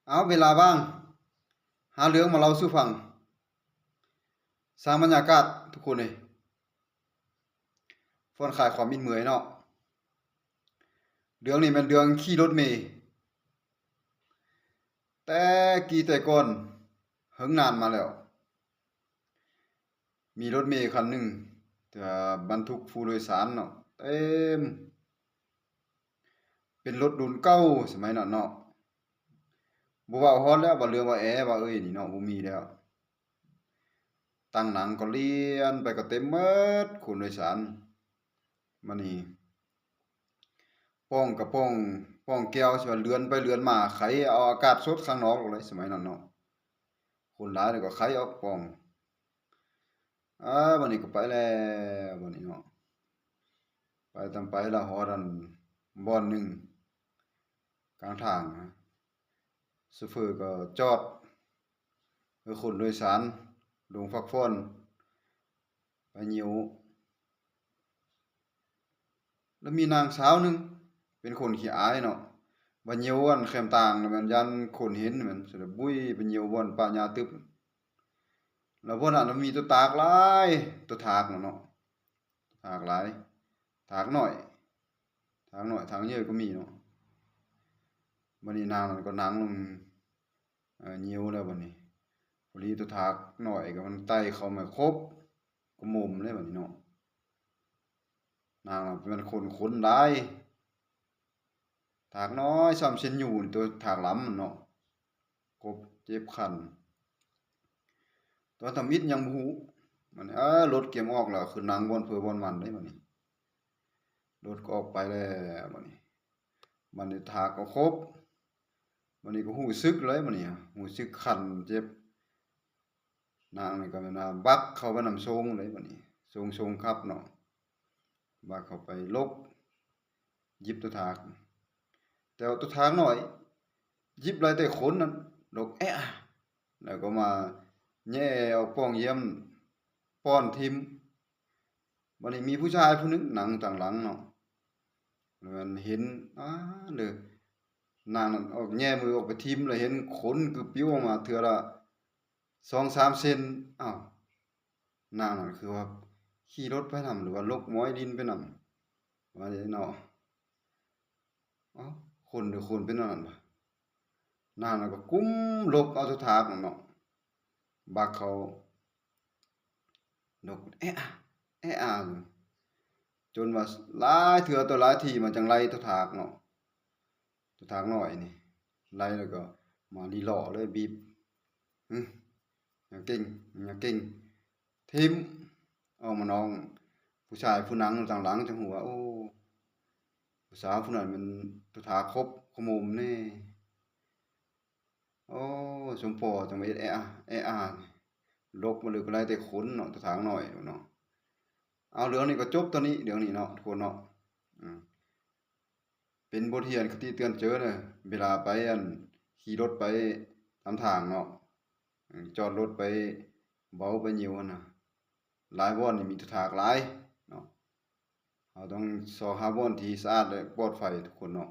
ເອົາເວລາວ່າງ ຫາເລື່ອງມາເລົ່າສູ່ຟັງ ສ້າງບັນຍາກາດທຸກຄົນເອີຍ ຜ່ອນຄາຍຄວາມອິດເມື່ອຍເນາະ. ເລື່ອງນີ້ແມ່ນເລື່ອງຂີ່ລົດເມ ແຕ່ກີ້ແຕ່ກ່ອນ ເຫິງນານມາແລ້ວ ມີລົດເມຄັນໜຶ່ງ ແຕ່ວ່າບັນທຸກຜູ້ໂດຍສານເນາະ ເຕັມ ເປັນລົດລຸ້ນເກົ່າສະໄໝນັ້ນເນາະ. ບໍ່ເວົ້າຮອດແລ້ວ ວ່າເລື່ອງວ່າແອ ວ່າເອີຍນີ້ເນາະ ບໍ່ມີແລ້ວ. ຕັ່ງໜັງກໍລຽນໄປກໍເຕັມໝົດ ຄົນໂດຍສານ. ມານີ້ ປ່ອງກະປ່ອງ ປ່ອງແກ້ວຊິວ່າເລື່ອນໄປເລື່ອນມາ ໄຂເອົາອາກາດສົດຂ້າງນອກໂລດເລີຍ ສະໄໝນັ້ນເນາະ. ຄົນຫຼາຍແລ້ວກໍໄຂອອກປ່ອງ. ອາ ບັດນີ້ກໍໄປແລ້ວ ບັດນີ້ເນາະ. ໄປຕາມໄປລະຮອດອັນບ່ອນໜຶ່ງກາງທາງ ໂຊເຟີກໍຈອດໃຫ້ຄົນໂດຍສານລົງພັກຜ່ອນ ໄປຍິ້ວ ລະມີນາງສາວໜຶ່ງ ເປັນຄົນຂີ້ອາຍເນາະ ໄປຍິ້ວອັນແຄມຕ່າງ ລະແມ່ນຢ້ານຄົນເຫັນ ແມ່ນສະລະບຸ້ຍໄປຍິ້ວບ່ອນປ່າຫຍ້າຕຶບ. ລະບ່ອນນັ້ນມັນມີຕົວຖາກຫຼາຍ ຕົວຖາກນະເນາະ ຖາກຫຼາຍ ຖາກໜ້ອຍ ຖາກໜ້ອຍ ຖາກໃຫຍ່ກໍມີເນາະ. ບັດນີ້ນາງນັ້ນກໍນັ່ງລົງ ເອີ ຍິ້ວແລ້ວບັດນີ້ ພໍດີຕົວຖາກໜ້ອຍກໍມັນໄຕ່ເຂົ້າມາຄົບ ຂະໝົມເລີຍບັດນີ້ເນາະ. ນາງນັ້ນແມ່ນຄົນ ຄົນຫຼາຍ ຖາກນ້ອຍສ່ຳເສັ້ນນິ້ວ ຕົວຖາກລຳເນາະ ກົບເຈັບຄັນ ຕົວະທຳອິດຫຍັງບໍ່ຮູ້. ມັນ ເອີ ລົດກຽມອອກແລ້ວ ຄືນັ່ງບ່ອນເພີບ່ອນມັນເດ້ບັດນີ້ ລົດກໍອອກໄປແລ້ວບັດນີ້. ບັດນີ້ຖາກກໍຄົບ ບັດນີ້ກໍຮູ້ສຶກເລີຍບັດນີ້ ຮູ້ສຶກຄັນເຈັບ. ນາງນີ້ກໍແມ່ນວ່າບັກເຂົ້າໄປນຳໂຊງເລີຍບັດນີ້ ໂຊງ ໂຊງຂັບເນາະ ບັກເຂົ້າໄປຫຼົກ ຢິບຕົວຖາກ ແຕ່ວ່າຕົວຖາກນ້ອຍ ຢິບໄດ້ແຕ່ຂົນນັ້ນ ຫຼົກແອະ ແລ້ວກໍມາແຍ່ເອົາປ່ອງຢ້ຽມປ້ອນຖິ້ມ. ບັດນີ້ມີຜູ້ຊາຍຜູ້ໜຶ່ງນັ່ງທາງຫຼັງເນາະ ແລ້ວມັນເຫັນ ອາ ເດີ ນາງນັ້ນອອກແຍ່ມືອອກໄປຖິ້ມ ແລ້ວເຫັນຂົນຄືປິວອອກມາເທື່ອລະສອງສາມເຊັນ. ອ້າວ ນາງນັ້ນຄືວ່າຂີ່ລົດໄປນຳ ຫຼືວ່າຫຼົກໝອຍດິນໄປນຳ ວ່ານີ້ເນາະ. ເອົ້າ ຄົນເດີ ຄົນເປັນແນວນັ້ນຫວາ. ນາງນັ້ນກໍກຸ້ມຫຼົກເອົາຕົວຖາກນັ້ນເນາະ ບັກເຂົ້າ ຫຼົກແອະອາ ແອະອາ ຈົນວ່າຫຼາຍເທື່ອຕໍ່ຫຼາຍທີມັນຈັ່ງໄລ່ຕົວຖາກເນາະ ຕົວຖາກນ້ອຍນີ້ ໄລ່ແລ້ວກໍມາລີລໍເລີຍ ບີບ ຫຶ ຢ່າເກັ່ງ ຢ່າເກັ່ງ ຖິ້ມ ອອກມານອກ. ຜູ້ຊາຍຜູ້ນັ່ງຢູ່ທາງຫຼັງຈັ່ງຮູ້ວ່າ ໂອ້ ຜູ້ສາວຜູ້ນັ້ນແມ່ນຕົວຖາກຄົບຂະໝົມແດ່. ໂອ້ ສົມພໍຈັ່ງມາເຮັດແອອາ ແອອາ ຫຼົກມາເລີຍກໍໄດ້ແຕ່ຂົນເນາະ ຕົວຖາກນ້ອຍເນາະ. ເອົາ ເລື່ອງນີ້ກໍຈົບເທົ່ານີ້ ເລື່ອງນີ້ເນາະ ທຸກຄົນເນາະ. ອືມ ເປັນບົດຮຽນຄະຕິເຕືອນໃຈເດີ ເວລາໄປ ອັນ ຂີ່ລົດໄປຕາມທາງເນາະ ເອີ ຈອດລົດໄປເບົາໄປຍິ້ວຫັ້ນນະ ຫຼາຍບ່ອນນີ້ມີຕົວຖາກຫຼາຍເນາະ. ເຮົາຕ້ອງຊອກຫາບ່ອນທີ່ສະອາດ ແລະ ປອດໄພທຸກຄົນເນາະ.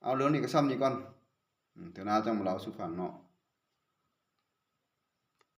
ເອົາ ເລື່ອງນີ້ກໍສ່ຳນີ້ກ່ອນ ເທື່ອໜ້າຈັ່ງມາເລົ່າສູ່ຟັງເນາະ.